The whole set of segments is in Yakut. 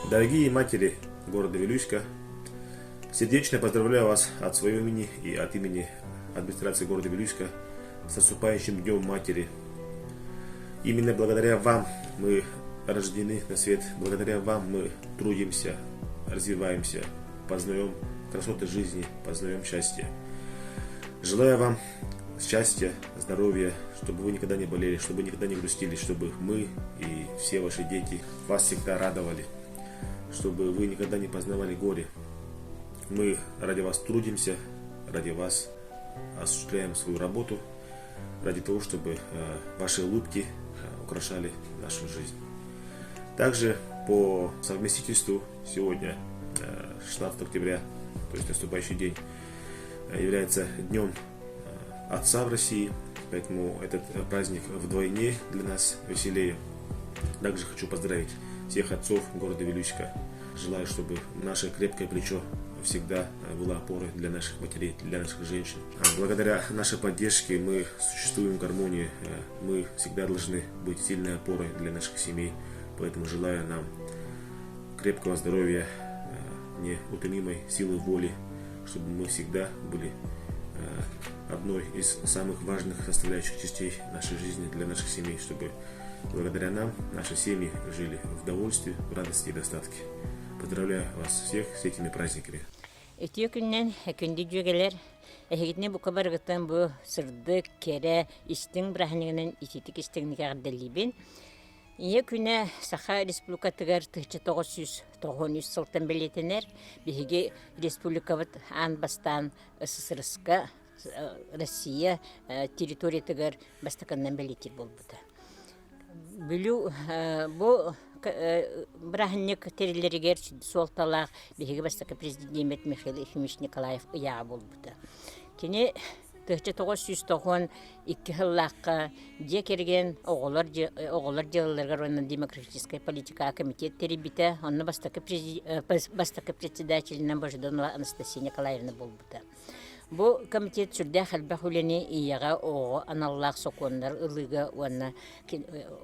Дорогие матери города Вилюйска, сердечно поздравляю вас от своего имени и от имени администрации города Вилюйска с наступающим Днем Матери. Именно благодаря вам мы рождены на свет, благодаря вам мы трудимся, развиваемся, познаем красоты жизни, познаем счастье. Желаю вам счастья, здоровья, чтобы вы никогда не болели, чтобы никогда не грустили, чтобы мы и все ваши дети вас всегда радовали, чтобы вы никогда не познавали горе. Мы ради вас трудимся, ради вас осуществляем свою работу, ради того, чтобы э, ваши улыбки э, украшали нашу жизнь. Также по совместительству сегодня, 16 э, октября, то есть наступающий день, является днем Отца в России, поэтому этот праздник вдвойне для нас веселее. Также хочу поздравить всех отцов города Вилюйска. Желаю, чтобы наше крепкое плечо всегда было опорой для наших матерей, для наших женщин. А благодаря нашей поддержке мы существуем в гармонии, мы всегда должны быть сильной опорой для наших семей. Поэтому желаю нам крепкого здоровья, неутомимой силы воли, чтобы мы всегда были одной из самых важных составляющих частей нашей жизни для наших семей, чтобы благодаря нам наши семьи жили в довольстве, в радости и достатке. Поздравляю вас всех с этими праздниками. Үтүө күнүнэн күндү дьүөгэлэр, эһигитини бука барыгыттан бу сырдык, кэрэ, истиҥ бырааһынньыгынан итиитик истиҥник эҕэрдэлиибин. Ийэ күнэ Саха Республикатыгар 1993 сылтан бэлиэтэнэр. Биһиги республикабыт аан бастаан СССР-ска Россия территориятыгар бастакыннан бэлиэтиир буолбута. Бүлүү бу бырааһынньык тэриллэригэр суолталаах биһиги бастакы президеммит Михаил Ефимович Николаев ыйааҕа буолбута. Кини 1992 сыллаахха дьиэ кэргэн оҕолор оҕолор дьыалаларыгар уонна демократическай политикаҕа комитет тэрийбитэ. Онно бастакы бастакы председателинэн Божедонова Анастасия Николаевна буолбута. Бу комитет сүрдээх элбэх үлэни ийэҕэ, оҕоҕо аналлаах сокуоннар ылыыга уонна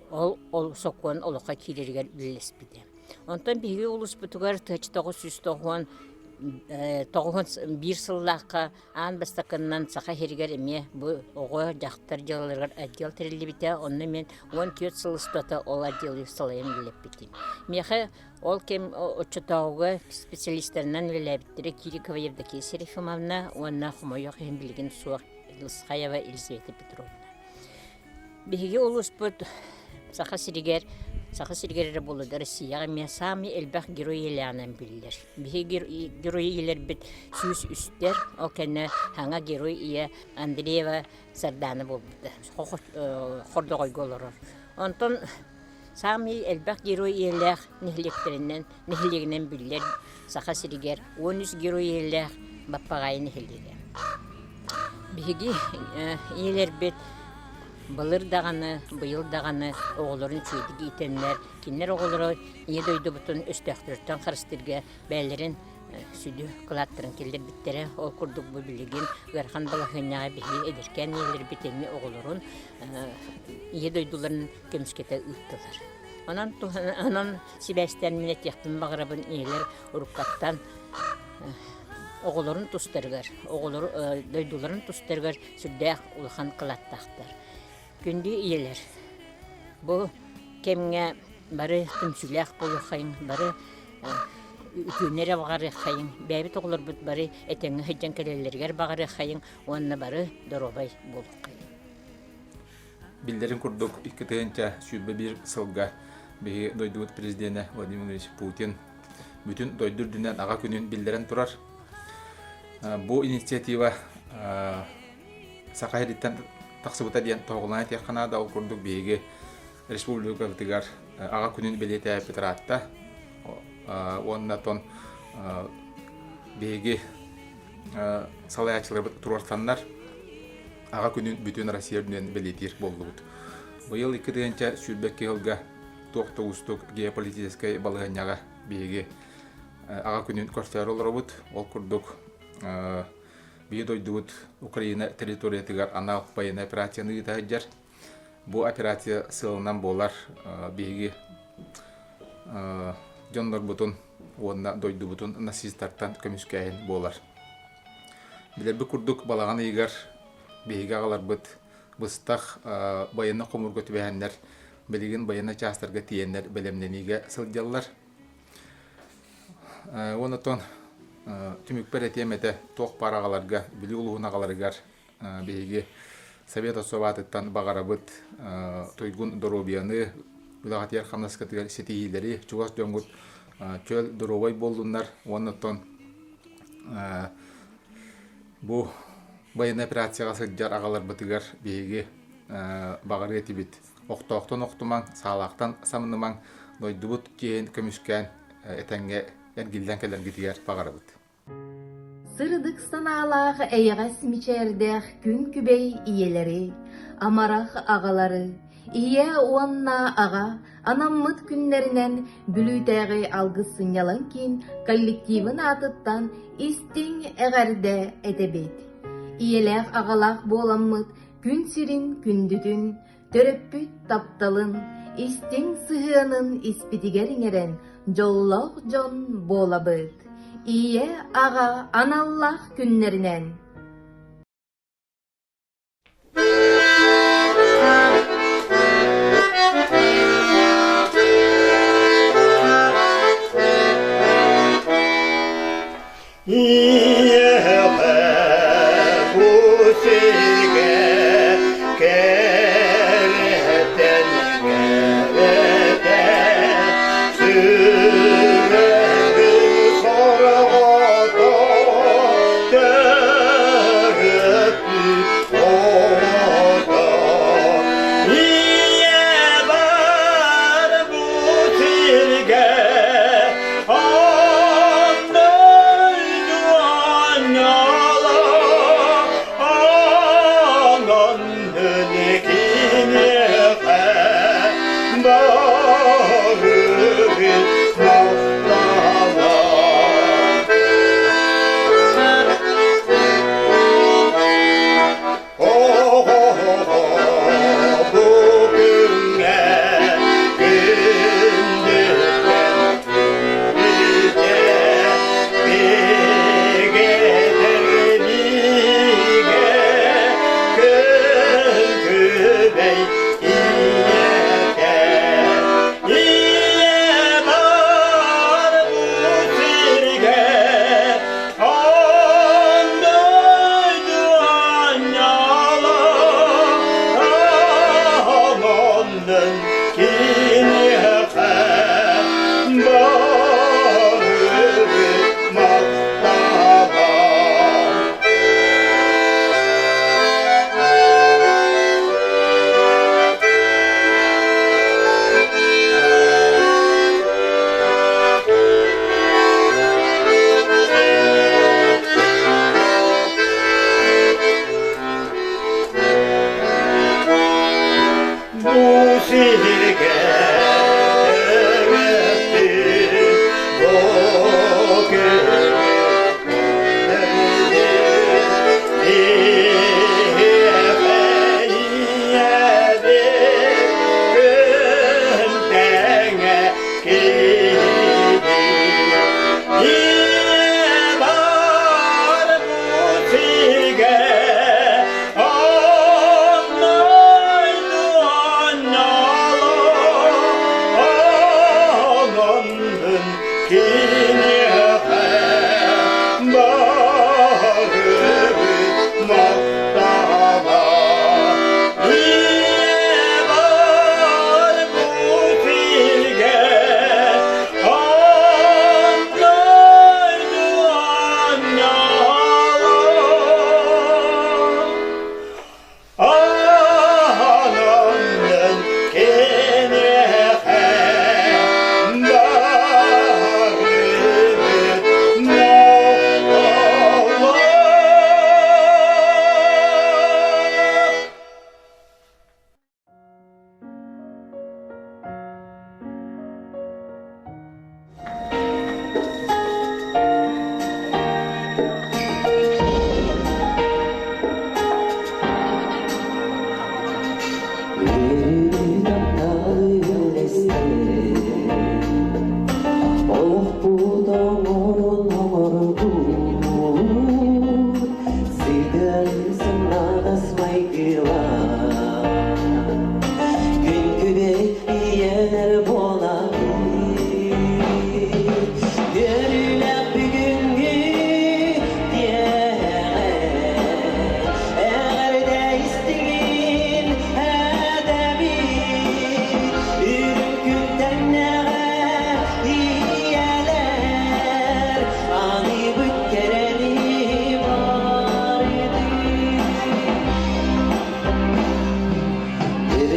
ол, ол сокуон олоххо киирэригэр үлэлэспитэ. Онтон биһиги улууспутугар 1991 сыллаахха аан бастакыннан Саха сиригэр эмиэ бу оҕо, дьахтар дьыалаларыгар отдел тэриллибитэ. Онно мин 14 сыл устата ол отделы салайан үлэлэппитим. Миэхэ Ол кэм оччотооҕуга специалистарынан үлэлээбиттэрэ Кирикова Евдокия Серафимовна уонна хомойуох иһин билигин суох Лысхаева Елизавета Петровна. Биһиги улууспут Саха сиригэр Саха сиригэр эрэ буолла Россияҕа эмиэ саамай элбэх герой ийэлээҕинэн биллэр. Биһиги герой ийэлэрбит 103-тэр, ол кэннэ саҥа герой ийэ Андреева Сардаана буолбута. Хордоҕойго олорор. Онтон Саамай элбэх герой ийэлээх нэһилиэктэринэн нэһилиэгинэн биллэр Саха сиригэр 13 герой ийэлээх Баппаҕаайы нэһилиэгэ. Биһиги ийэлэрбит былыр даҕаны, быйыл даҕаны оҕолорун үчүгэйдик иитэннэр, кинилэр оҕолоро Ийэ дойдубутун өстөөхтөртөн харыстыырга бэйэлэрин сүдү кылааттарын киллэрбиттэрэ. Ол курдук бу билигин ыарахан балаһыанньаҕа биһиги эдэркээн ийэлэрбит эмиэ оҕолорун Ийэ дойдуларын көмүскэтэ ыыттылар. Онон онон сибээстээн мин этиэхпин баҕарабын ийэлэр уруккаттан оҕолорун тустарыгар, оҕолор дойдуларын тустарыгар сүрдээх улахан кылааттаахтар. Күндү ийэлэр, бу кэмҥэ бары түмсүүлээх буолуоххайыҥ, бары үтүөнү эрэ баҕарыаххайыҥ, бэйэбит оҕолорбут бары этэҥҥэ сылдьан кэлэллэригэр баҕарыаххайыҥ уонна бары доруобай буолуоххайыҥ. Биллэрин курдук, 2021 сылга биһиги дойдубут президенэ Владимир Владимирович Путин бүтүн дойду үрдүнэн Аҕа күнүн биллэрэн турар. Бу инициатива Саха сириттэн тахсыбыта диэн тоһоҕолоон этиэххэ наада. Ол курдук биһиги республикабытыгар Аҕа күнүн бэлиэтээбиппит ыраатта. Уонна оттон биһиги салайааччыларбыт туруорсаннар Аҕа күнүн бүтүн Россия үрдүнэн бэлиэтиир буоллубут. Быйыл 2022 сылга туох да уустук геополитическай балаһыанньаҕа биһиги Аҕа күнүн көрсөөрү олоробут. Ол курдук биһи дойдубут Украина территориятыгар анал военнай операцияны ыыта сылдьар. Бу операция сыалынан буолар биһиги. дьоннорбутун уонна дойдубутун нацистартан көмүскээһин буолар. Билэрбит курдук балаҕан ыйыгар биһиги аҕаларбыт быстах байыаннай хомуурга түбэһэннэр билигин байыаннай чаастарга тиийэннэр бэлэмнэниигэ сылдьаллар. Уонна оттон түмүкпэр этиэм этэ туох баар аҕаларга, Бүлүү улууһун аҕаларыгар биһиги Совет Отцов аатыттан баҕарабыт туйгун доруобуйаны, үлэҕитигэр хамнаскытыгар ситиһиилэри, чугас дьоҥҥут чөл доруобай буоллуннар уонна оттон бу байыаннай операцияҕа сылдьар аҕаларбытыгар биһиги баҕарыа этибит. Охтоохтон охтумаҥ, саалаахтан самнымаҥ, дойдубут чиэһин көмүскээн этэҥҥэ эргиллэн кэлэргитигэр баҕарабыт. Сырдык санаалаах эйэҕэс мичээрдээх күн күбэй ийэлэри, амарах аҕалары, ийэ уонна аҕа анаммыт күннэринэн Бүлүүтээҕи Алгыс сынньалаҥ киин коллективын аатыттан истиҥ эҕэрдэ этэбит. Ийэлээх аҕалаах буоламмыт күн сирин күндүтүн, төрөппүт тапталын, истиҥ сыһыанын испитигэр иҥэрэн дьоллоох дьон буолабыт. Ийэ, аҕа аналлаах күннэринэн! Ийэҕэ бу сиргэ кэрэтэн кэрэтэ сүрэҕин сорҕото төрөппүт оҕото Ийэ бар бу сиргэ Бу күҥҥэ күндүттэн Киниэхэ Бу сиргэ төрөппүт бу биһиэхэ ийэбит күн тэҥэ киһи. Ийэ бар бу сиргэ Киниэхэ барыбыт махтала Ийэ бар бу сиргэ аан дойду анньала Аанынан киниэхэ барыбыт махтала.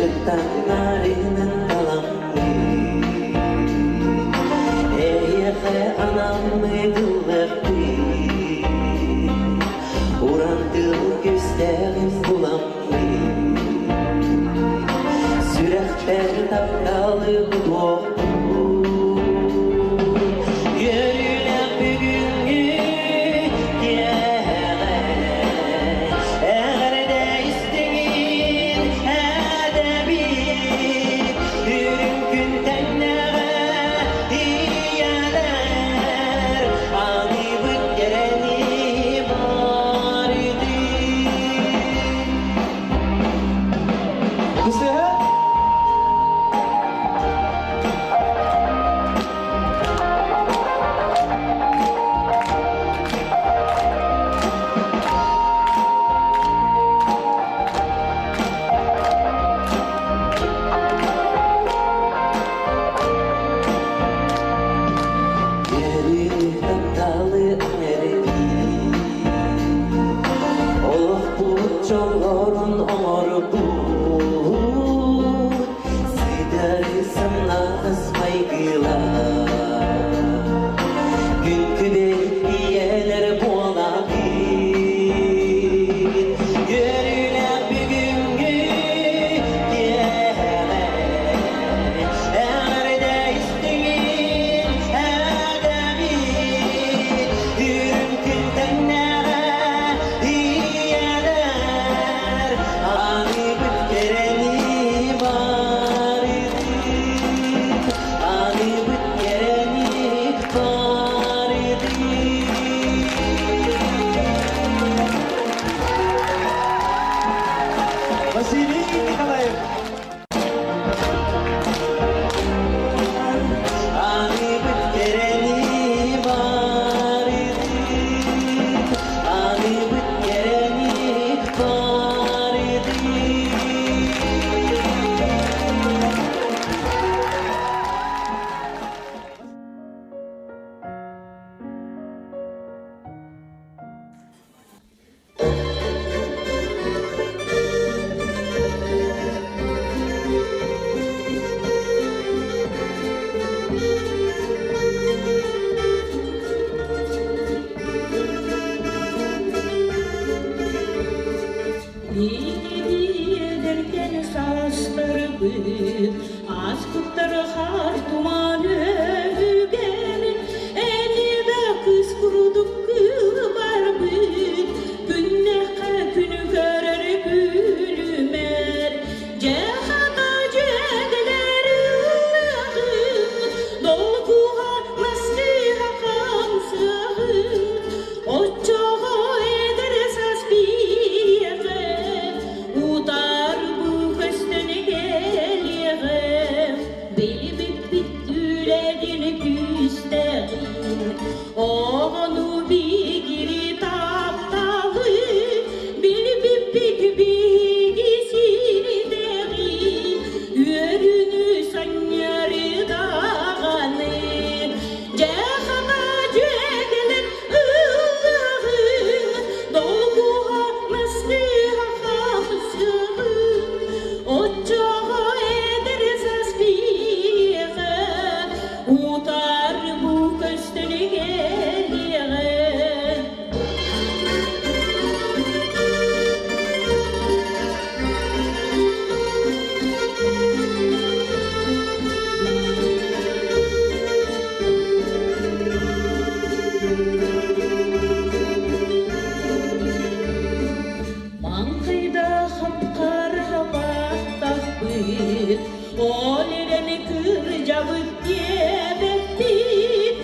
Сырдыктан нарынын таламмыт, Эйиэхэ анаммыт ыллахпыт, Уран тыл күүстээҕин буламмыт, Сүрэхпэр тапталы кутуохпут. Үөрүүлээх бүгүҥҥү киэһэҕэ эҕэрдэ истиҥин эдэбит, Үрүҥ күн тэҥнэҕэ ийэлэр, Аныыбыт кэрэни барытын. Кысыһа? Үөрүү тапталы эргий, Олохпут дьоллорун оҥорбут, Сыдары сымнаҕас майгылар, Күн күбэй ийэлэр буолабыт. Үөрүүлээх бүгүҥҥү киэһэҕэ эҕэрдэ истиҥин эдэбит, Үрүҥ күн тэҥнэҕэ ийэлэр, Аныыбыт кэрэни барытын, Аныыбыт кэрэни барытын. Василий Николаев. Аныыбыт кэрэни барытын, Аныыбыт кэрэни барытын. Эдэркээн саастарбыт, ааспыттар хаар туман өһүгэн, эни да кыс курдук кылбарбыт, күннэххэ күнү көрөр күлүмэр, дьэ хата дьүөгэлэр ыллыаҕыҥ, долгуга наскыга хамсыаҕыҥ, оччоҕо эдэр саас биһиэхэ утарбы көстөн кэлиэҕэ. Билбиппит үлэдин күүстээҕин, оҕону биһиги тапталы, билбиппит биһиги сирдээҕин, үөрүүнү санньары даҕаны. Дьэ хата дьүөгэлэр ыллыаҕыҥ, долгуга наскыга хамсыаҕыҥ, оччоҕо эдэр саас биһиэхэ утарбы көстөн кэлиэҕэ. Маҥхайда хапхара баттахпыт, ол эрэн кырдьабыт диэбэппит,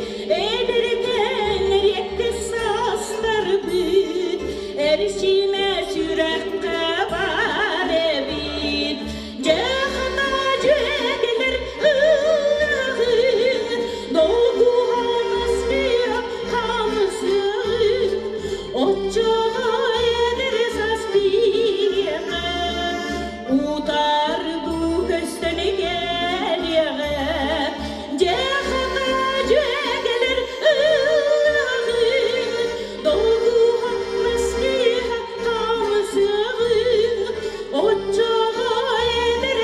эдэркээн эриэккэс саастарбыт, эрчимэ сүрэххэ баар эбит. Дьэ хата дьүөгэлэр ыллыаҕыҥ, долгуһа наскыйа хамсыаҕыҥ, оччоҕо эдэр саас биһиэхэ утарбы көстөн кэлиэҕэ. Дьэ хата дьүөгэлэр ыллыаҕыҥ, долгуһа наскыйа хамсыаҕыҥ, оччоҕо эдэр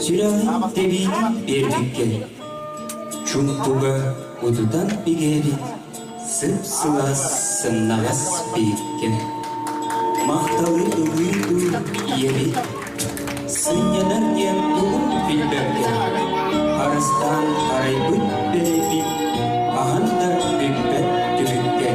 Сүрэҕиҥ тэбиитин биэрбиккин, чуумпуга утутан бигээбит сып-сылаас сымнаҕас биһиккин. Махталы ылыы дуу ийэбит, сынньанар диэн тугун билбэккэ, харыстаан харайбыт бэйэбит хаһан да бүппэт түбүккэ.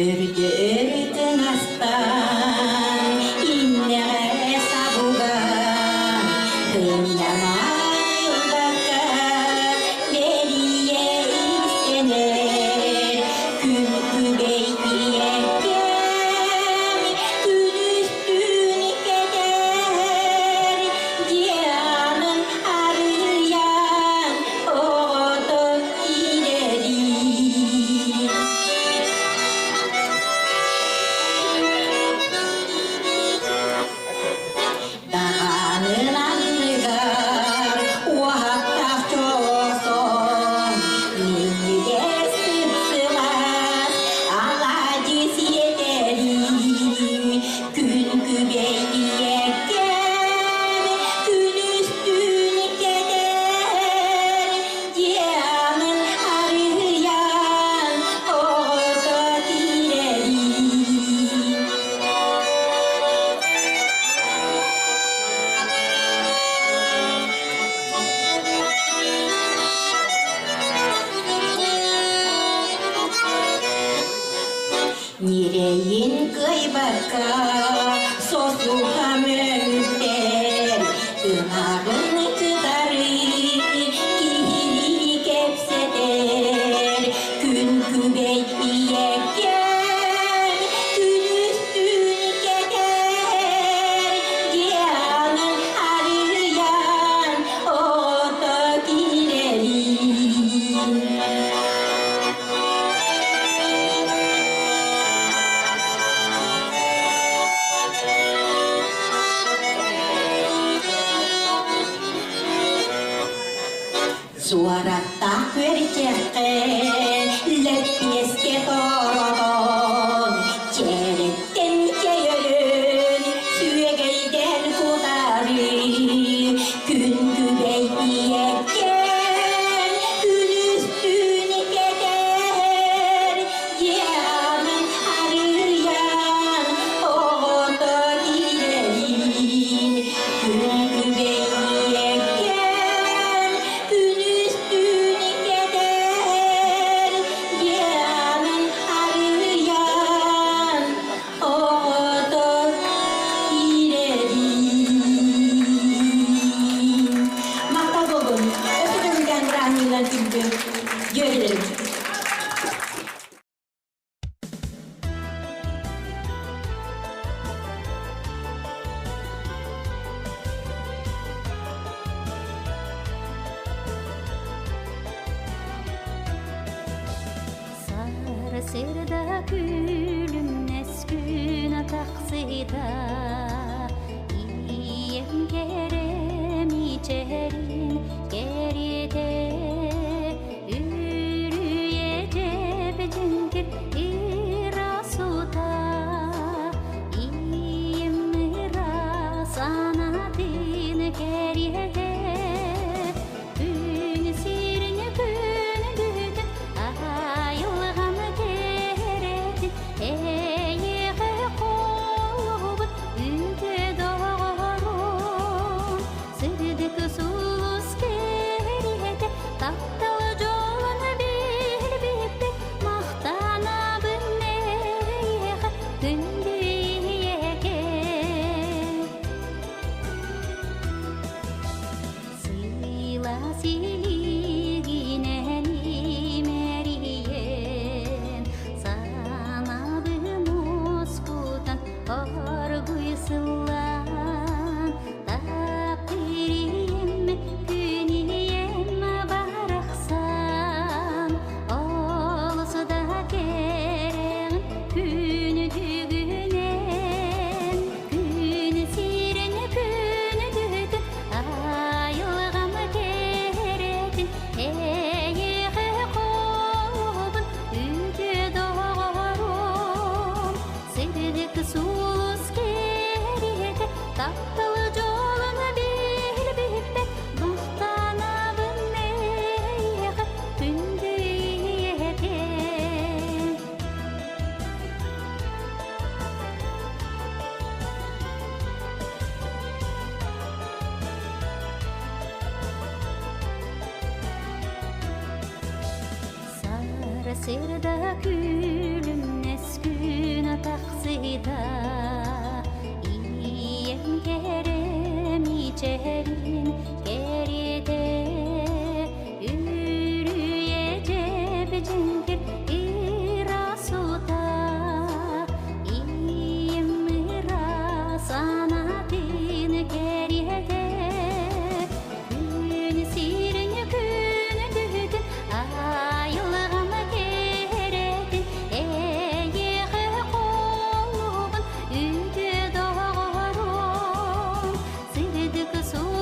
Өргө астан, иннэҕэ сабыллан, кынньамай ылбакка, бэлиэ истэнэ. Сылайбакка сосуха мөҥүттэр, ынаҕын кытары киһилии кэпсэтэр, күн күбэй ийэккэм күнүстүүн кэтэр, дьиэҕин арыйан оҕото киирэрин. Суораттаах күөрчэххэ лэппиэскэ тооротон, чэрэттэн чэйөрөн, сүөгэйдээн кутары, күн күбэй ийэккэм, күнүстүүн кэтэр, дьиэҕин арыйан, оҕото киирэрин, күн күбэй ийэккэм, күнүстүүн кэтэр, дьиэҕин арыйан, оҕото киирэрин. Махтал буоллун. Өссө төгүлдээн бырааһынньыгынан күндү дьүөгэлэрим. Сарсыарда күлүмнэс күн атахсыта Ийэм кэрэм ичэрин кэриэтэ Үрүйэ дьэбдьэҥкир ырасута Ийэм ыраас санаатын кэриэтэ Күн сирин күндүтүн айылҕам кэрэтин эйиэхэ холбут үтүө доҕорум сырдык сулус кэриэтэ таптал дьолун билбиппин махтанабын эйиэхэ күндү ийэкэ. Сыла силигинэн имэрийэн, санаабын уоскутан оргуй сыллаан, таптыырым күн ийэм барахсан, олус да кэрэҕин күн түгүнэн, күн сирин күндүтүн айылҕам кэрэтин эйиэхэ холбун үтүө доҕорум сырдык сулус кэриэтэ таптал дьолун билбиппэр махтанабын эйиэхэ күндү ийэкэм. Сарсыарда күлүмнэс күн атахсыта Ийэм кэрэм ичэрин кэриэтэ Үрүйэ дьэбдьэҥкир ырасута Ийэм ыраас санаатын кэриэтэ Күн сирин күндүтүн айылҕам кэрэтин эйиэхэ холбун үтүө доҕорум сырдык сулус.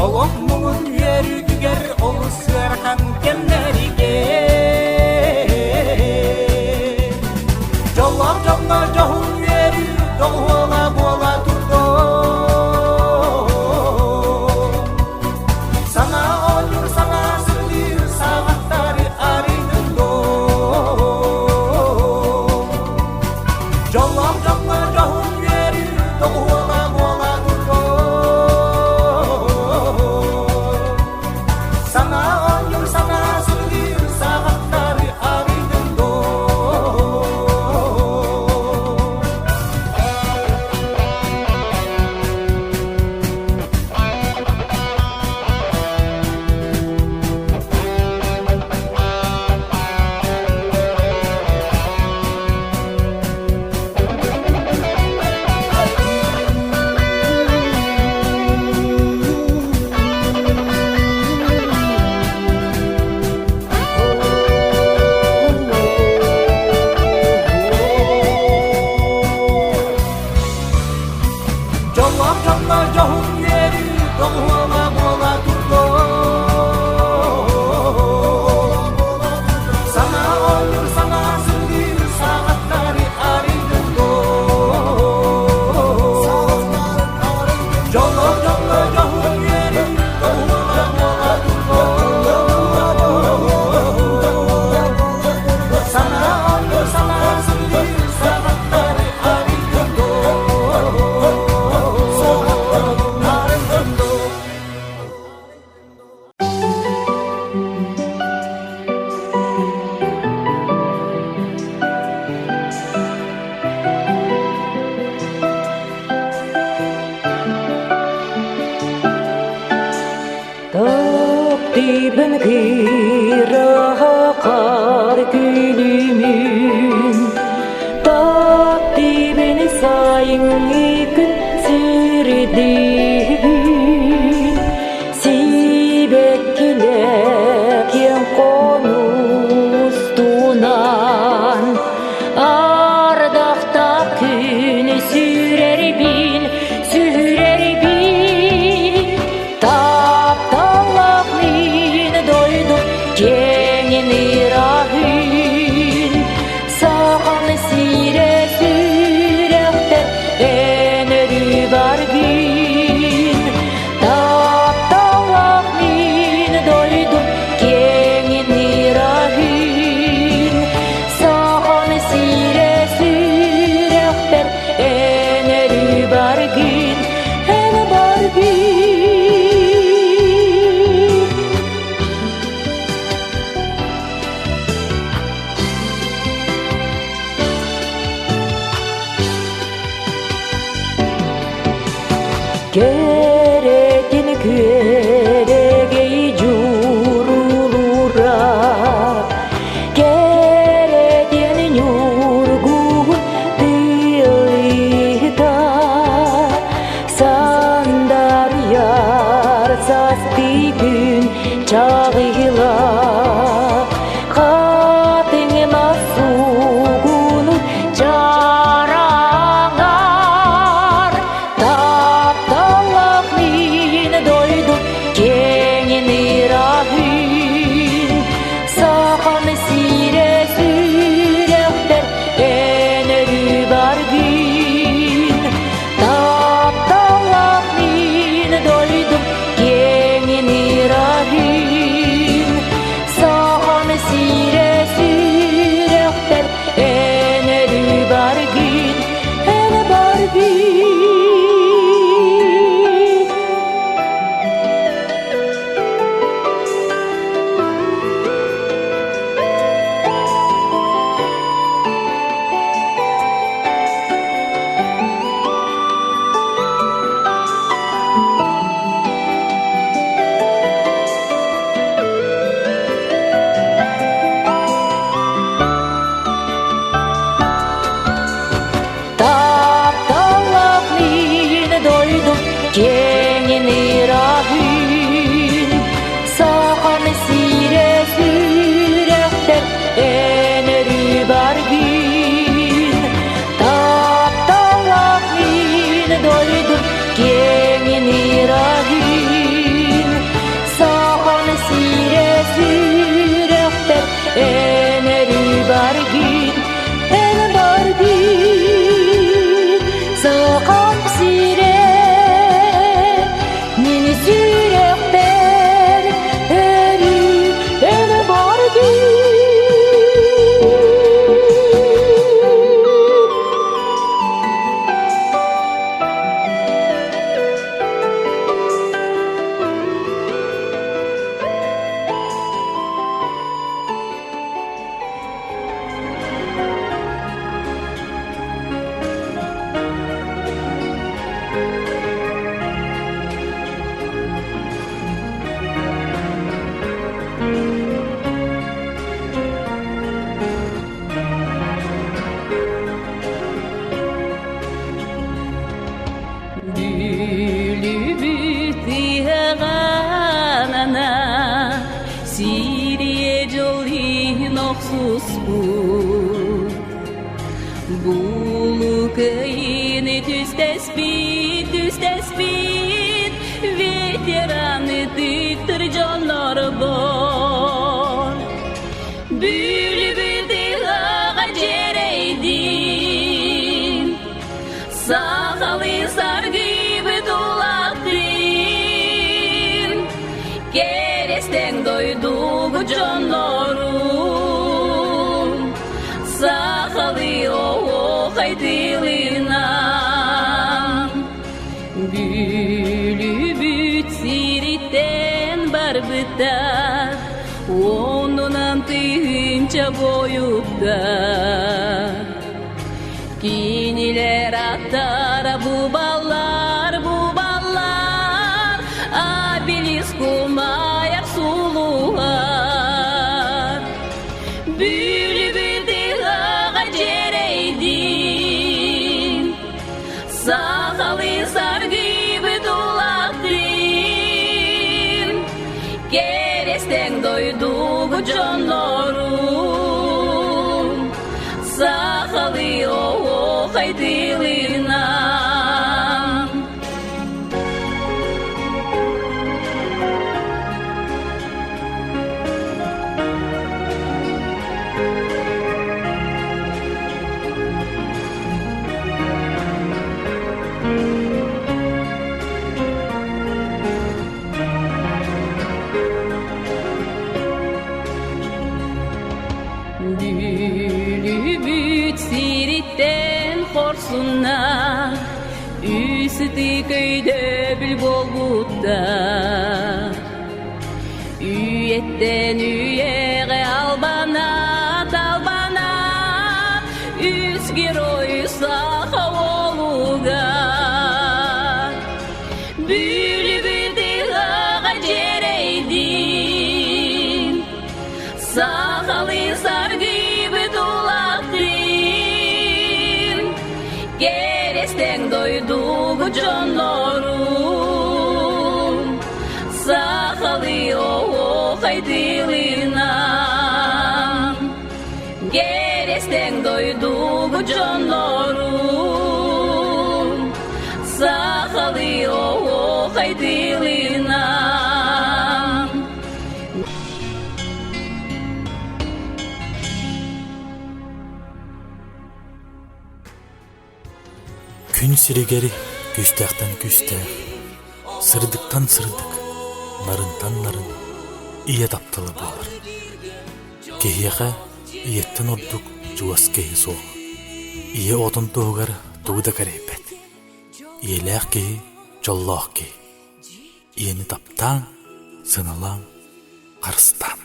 Олох муҥун үөрүүтүгэр олус ыарахан кэмнэригэр Дьоллоох дьоҥҥо дьоһун үөрүү доҕуһуола буола турдун. Саҥа оонньуур, саҥа сыллыыр саҕахтары арыйдын Дьоллоох дьоҥҥо дьоһун үөрүү доҕуһуола буола турдун. Саҥа оонньуур, саҥа сыллыыр саҕахтары арыйдын Дьоллоох дьоҥҥо дьоһун үөрүү доҕуһуола буола турдун. Саҥа оонньуур, саҥа сыллыыр саҕаттары арыйдын Дьоллоох дьоҥҥо дьоһун үөрүү доҕуһуола буола турдун. Саҥа оонньуур, саҥа сыллыыр саҕаттары арыйдын Таптыыбын кыыраха хаар күлүмүн, Таптыыбын сайыҥҥы күн сырдыгын, Сибэккилэр киэҥ хонустунан, Ардахтаах күн сүрэрбин, сүрэрбин, Тапталлаах мин дойдум киэҥин ыраһын, Сахан сирэ сүрэхтэр эн өрүү баргын. Тапталлаах мин дойдум киэҥин ыраһын, Сахан сирэ сүрэхпэр эн өрүү баргын, эн баргын. Кэрэтин күөрэгэй дьурулуура, кэрэтин ньургуһун тыалыта, сандарыйар састы күн чаҕыла, хатыҥ мас суугуну чараҥар, Тапталлаах мин дойдум киэҥин ыраһын, Сахам сирэ сүрэхпэр эн өрүү баргын. Тапталлаах мин дойдум киэҥин ыраһын, Булуспут Булу кыайыыны түстэспит, түстэспит Ветераны тыктыр дьоннорбор Бүлүбүт ыһыаҕа дьиэрэйдин Сахалыы саргыйбыт улааттын Кэрэстэҥ дойдугу дьоннорун Сахалыы оһуохай тылынан Бүлүүбүт сириттэн барбыта Онунан тыһыынча бойукта Кинилэр аттара бубаллар, бубаллар, Обелиск умайар сулуһар. Бүлүбүт ыһыаҕа дьиэрэйдин, Сахалыы саргыйбыт улааттын, Кэрэстэҥ дойдугу дьоннорун, Сахалыы оһуохай тылынан. Бүлүүбүт сириттэн хорсунна Үс ытык өйдөбүл буолбуттар Үйэттэн үйэҕэ албанат, албанат Үс герой саха уолугар Бүлүүбүт ыһыаҕа дьиэрэйдин Сахалыы саргыйбыт улааттын, Кэрэстэҥ дойдугу дьоннорун, Сахалыы оһуохай тылынан. Кэрэстэҥ дойдугу дьоннорун, Сахалыы оһуохай тылынан. Күн сиригэр күүстээхтэн күүстээх, сырдыктан сырдык, нарынтан нарын ийэ таптала буолар. Киһиэхэ ийэттэн ордук чугас киһи суох. Ийэ оҕотун туһугар тугу да кэрэйбэт. Ийэлээх киһи дьоллоох киһи. Ийэни таптааҥ, сыаналааҥ, харыстааҥ.